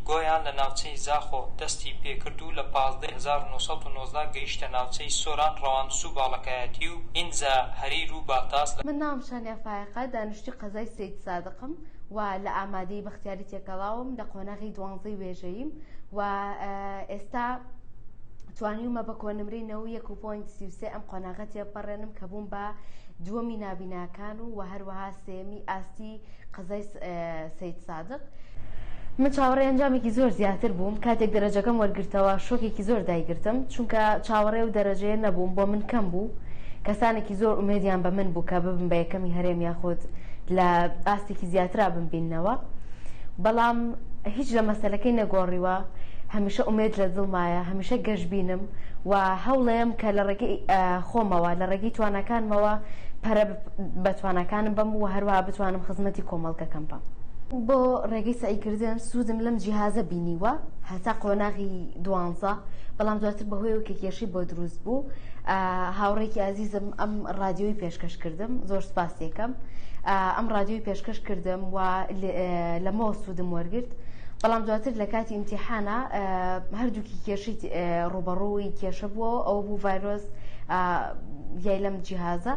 گۆیان لە ناوچەی زاخۆ دەستی پێکرد و لە 15 1990 گەیشتە ناوچەی سۆران ڕەواندز و باڵەکایەتی و ئینجا هەریر و باتاس لە من ناوم شانیا فایەقە، دانیشتووی قەزای سەیدسادقم و لە ئامادەیی بەختیاری تێکەڵاوم لە قۆناغی دوانزەی وێژەییم و ئێستا توانیومە بە کۆنمرەی 91.33 ئەم قۆناغە تێپەڕێنم کە بووم بە دووەمی نابیناکان و هەروەها سێیەمی ئاستی قەزای سەیدسادق. من چاوەڕێی ئەنجامێکی زۆر زیاتر بووم، کاتێک دەرەجەکەم وەرگرتەوە شۆکێکی زۆر دایگرتم، چونکە چاوەڕێ ئەو دەرەجەیە نەبووم، بۆ من کەم بوو، کەسانێکی زۆر ئومێدیان بە من بوو کە ببم بە یەکەمی هەرێم یاخود لە ئاستێکی زیاترا بمبیننەوە، بەڵام هیچ لە مەسەلەکەی نەگۆڕیوە، هەمیشە ئومێد لە دڵمایە، هەمیشە گەشبینم و هەوڵێم کە لە ڕێگەی خۆمەوە، لە ڕێگەی تواناکانمەوە پەرە بە تواناکانم بەم و هەروەها بتوانم خزمەتی کۆمەڵگەکەم بەم. بۆ ڕێگەی سەعیکردن سوودم لەم جیهازە بینیوە هەتا قۆناغی دوانزە، بەڵام دواتر بەهۆیەوە کە کێشەی بۆ دروست بوو هاوڕێکی ئازیزم ئەم ڕادیۆی پێشکەش کردم، زۆر سوپاسیەکەم، ئەم ڕادیۆی پێشکەش کردم و لەمەوە سوودم وەرگرت، بەڵام دواتر لە کاتی ئیمتیحانە هەردووکی کێشەی ڕووبەڕووی کێشە بووەوە، ئەوە بوو ڤایرۆس یای لەم جیهازە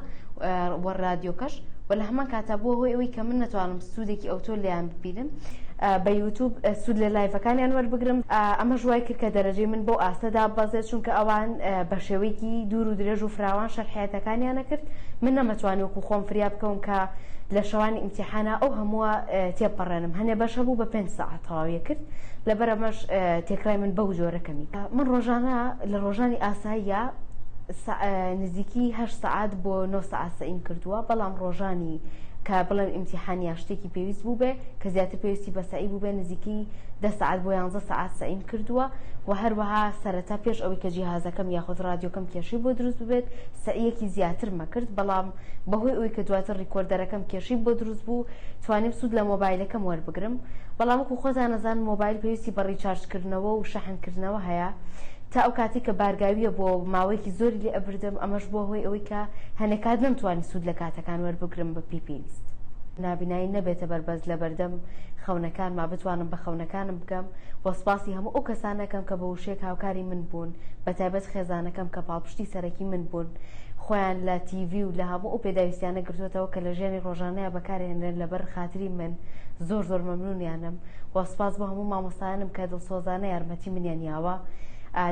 و ڕادیۆکەش و لە هەمان کاتا بووە هۆی ئەوەی کە من نەتوانم سوودێکی ئەوتۆ لێیان ببینم بە یوتوب سوود لە live ەکانیان وەربگرم ئەمەش وای کرد کە دەرەجەی من بەو ئاستە داببەزێت چونکە ئەوان بە شێوەیەکی دوور و درێژ و فراوان شەرحیاتەکانیان کرد من نەمەتوانی وەکو خۆم فریا بکەوم کە لە شەوانی ئیمتیحانا ئەو هەمووە تێپەڕێنم هەنێ بەش هەبوو بە پێنج سەعات تەواویە کرد لەبەر ئەمەش تێکڕای من بەو جۆرە کەمی من ڕۆژانە لە ڕۆژانی ئاساییە نزیکی هەشت سەعات بۆ نۆ سەعات سەعیم کردووە بەڵام ڕۆژانی کە بڵێم ئیمتیحان یا شتێکی پێویست بووبێ کە زیاتر پێویستی بە سەعی بووبێ نزیکی دە سەعات بۆ یانزە سەعات سەعیم کردووە و هەروەها سەرەتا پێش ئەوەی کە جیهازەکەم یاخود ڕادیۆکەم کێشەی بۆ دروست ببێت سەعیەکی زیاترمە کرد بەڵام بەهۆی ئەوەی کە دواتر recorder ەکەم کێشەی بۆ دروست بوو توانیم سوود لە مۆبایلەکەم وەربگرم بەڵام وەکو خۆتان ئەزانن مۆبایل پێویستی بە recharge کردنەوە و شەحن کردنەوە هەیە تا ئەو کاتەی کە بارگاویە بۆ ماوەیەکی زۆری لێ ئەبردم ئەمەش بووە هۆی ئەوەی کە هەنێ کات نەمتوانی سوود لە کاتەکان وەربگرم بە پێی پێویست. نابینایی نەبێتە بەربەست لەبەردەم خەونەکانما بتوانم بە خەونەکانم بگەم و سوپاسی هەموو ئەو کەسانە کەم کە بە وشەیەک هاوکاری من بوون بەتایبەت خێزانەکەم کە پاڵپشتی سەرەکی من بوون خۆیان لە تیڤی و لە هەموو ئەو پێداویستیانە گرتووەتەوە کە لە ژیانی ڕۆژانەیا بەکارهێنرێن لەبەر خاتری من زۆر زۆر مەمنونیانم و سوپاس بۆ هەموو مامۆستایانم کە دڵسۆزانە یارمەتی منیان یاوە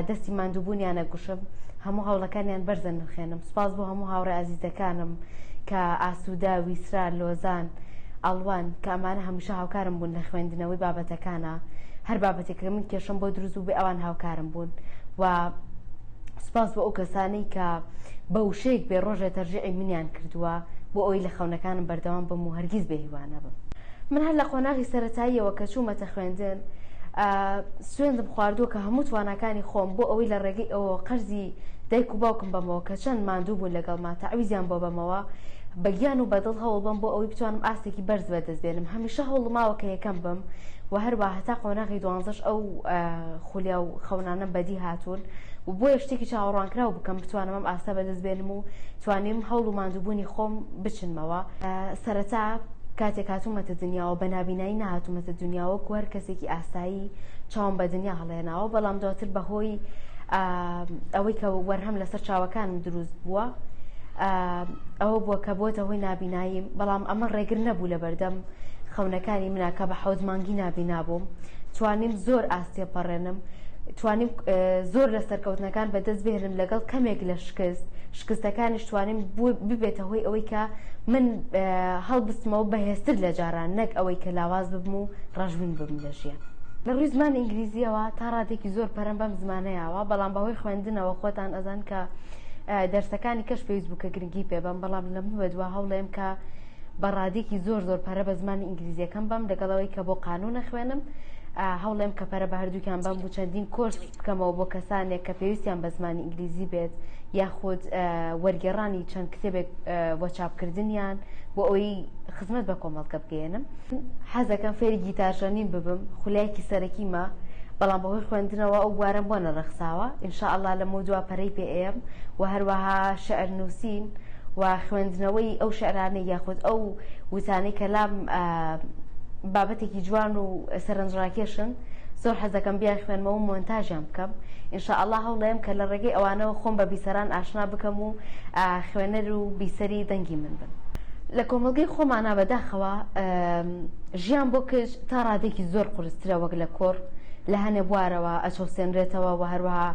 دەستی ماندووبوونیان ئەگوشم هەموو هەوڵەکانیان بەرز ئەنرخێنم سوپاس بۆ هەموو هاوڕێ ئازیزەکانم کە ئاسوودە، ویسرا، لۆزان، ئەڵوەن کە ئەمانە هەمیشە هاوکارم بوون لە خوێندنەوەی بابەتەکانا هەر بابەتێک کە من کێشەم بۆ دروست بووبێ ئەوان هاوکارم بوون و سوپاس بۆ ئەو کەسانەی کە بە وشەیەک بێ ڕۆژێ تەرجیعی منیان کردووە بۆ ئەوەی لە خەونەکانم بەردەوام بم و هەرگیز بێ هیوا نەبم. من هەر لە قۆناغی سەرەتاییەوە کە چوومەتە خوێندن سوێندم خواردووە کە هەموو تواناکانی خۆم بۆ ئەوەی لە ڕێگەی ئەوەوە قەرزی دایک و باوکم بەمەوە کە چەند ماندوو بوون لەگەڵما تەعویزیان بۆ بەمەوە بە گیان و بە دڵ هەوڵ بەم بۆ ئەوەی بتوانم ئاستێکی بەرز بەدەست بێنم هەمیشە هەوڵم ماوە کە یەکەم بم و هەروە هەتا قۆناغی دوانزەش ئەو خولیا و خەونانەم بەدی هاتوون و بۆیە شتێکی چاوەڕوانکراو بکەم بتوانم ئەم ئاستە بەدەست بێنم و توانیم هەوڵ و ماندووبوونی خۆم بچنمەوە. سەرەتا کاتێک هاتوومەتە دنیاوە بە نابینایی نەهاتوومەتە دنیاوە وەکو هەر کەسێکی ئاسایی چاوم بە دنیا هەڵێناوە بەڵام دواتر بەهۆی ئەوەی کە وەرهەم لەسەر چاوەکانم دروست بووە ئەوە بووە کە بۆتە هۆی نابیناییم بەڵام ئەمە ڕێگر نەبوو لە بەردەم خەونەکانی منا کە بە حەوت مانگی نابینا بووم توانیم زۆر ئاست تێپەڕێنم توانیم زۆر لە سەرکەوتنەکان بەدەست بهێنم لەگەڵ کەمێک لە شکست شکستەکانیش توانیم ببێتە هۆی ئەوەی کە من هەڵبستمەوە بەهێزتر لە جاران نەک ئەوەی کە لاواز ببم و ڕەشبین ببم لە ژیان. لە ڕووی زمانی ئینگلیزییەوە تا ڕادێکی زۆر پەرەم بەم زمانە یاوە بەڵام بەهۆی خوێندنەوە خۆتان ئەزان کە دەرسەکانی کەش پێویست بوو کە گرنگی پێ بەم بەڵام لەمە بەدوا هەوڵێم کە بە ڕادێکی زۆر زۆر پەرە بە زمانی ئینگلیزیەکەم بەم لەگەڵ ئەوەی کە بۆ قانون ئەخوێنم هەوڵێم کە پەرە بە هەردووکیان بەم و چەندین کۆرس بکەمەوە بۆ کەسانێک کە پێویستیان بە زمانی ئینگلیزی بێت یاخود وەرگێڕانی چەند کتێبێک بۆ چاپکردنیان بۆ ئەوەی خزمەت بە کۆمەڵگە بگەیەنم. حەزەکەم فێری گیتارژەنین ببم، خولیایەکی سەرەکیمە، بەڵام بەهۆی خوێندنەوە ئەو بوارەم بۆ نەڕەخساوە، ان شاء اللە لەمەودوا پەرەی پێ ئەیەم و هەروەها شیعر نووسین و خوێندنەوەی ئەو شیعرانەی یاخود ئەو وتانەی کە لام بابەتێکی جوان و سەرنجڕاکێشن. زۆر حەزەکەم بیانخوێنمەوە و مۆنتاژیان بکەم ان شاء اللە هەوڵەیەم کە لە ڕێگەی ئەوانەوە خۆم بە بیسەران ئاشنا بکەم و خوێنەر و بیسەری دەنگی من بن. لە کۆمەڵگەی خۆمانا بەداخەوە ژیان بۆ کچ تا ڕادەیەکی زۆر قورسترە وەک لە کوڕ لە هەنێ بوارەوە ئەچەوسێنرێتەوە و هەروەها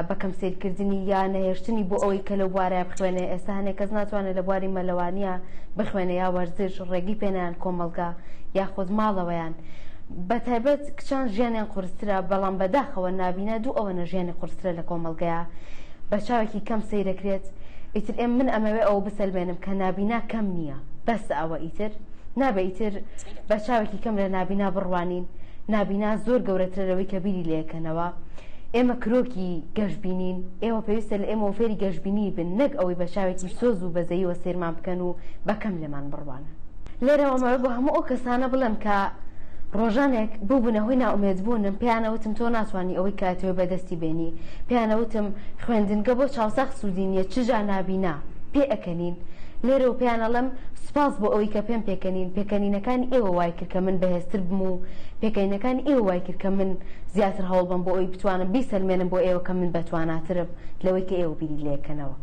بە کەم سەیرکردنی یا نەهێشتنی بۆ ئەوەی کە لەو بوارە بخوێنێ ئێستا هەنێ کەس ناتوانێت لە بواری مەلەوانیە بخوێنێ یا وەرزش ڕێگەی پێنایان کۆمەڵگە یاخود ماڵەوەیان بە تایبەت کچان ژیانیان قورسترە بەڵام بەداخەوە نابینا دوو ئەوەنە ژیانی قورسترە لە کۆمەڵگەیا بە چاوێکی کەم سەیرەکرێت ئیتر ئێم من ئەمەوێ ئەوە بسەلمێنم کە نابینا کەم نییە بەسە ئەوە ئیتر نابێ ئیتر بە چاوێکی کەم لە نابینا بڕوانین نابینا زۆر گەورەترە لەوەی کە بیری لێکەنەوە ئێمە کرۆکی گەشبینین ئێوە پێویستە لە ئێمەوە فێری گەشبینی بن نەک ئەوەی بە چاوێکی سۆز و بەزەییەوە سەیرمان بکەن و بە کەم لێمان بڕوانن. لێرەوە ئەمەوێ بۆ هەموو ئەو کەسانە بڵێم کە ڕۆژانێک بووبوونە هۆی نائومێدبوونم، پێیان ئەوتم تۆ ناتوانی ئەوەی کە ئەتەوێ بەدەستی بێنی، پێیان ئەوتم خوێندنگە بۆ چاوساغ سوودی نییە چ جا نابینا، پێ ئەکەنین. لێرەوە پێیان ئەڵێم سوپاس بۆ ئەوەی کە پێم پێکەنین، پێکەنینەکانی ئێوە وای کرد کە من بەهێزتر بم و پێکەنینەکانی ئێوە وای کرد کە من زیاتر هەوڵ بەم بۆ ئەوەی بتوانم بیسەلمێنم بۆ ئێوە کە من بەتواناترم لەوەی کە ئێوە بیری لێکەنەوە.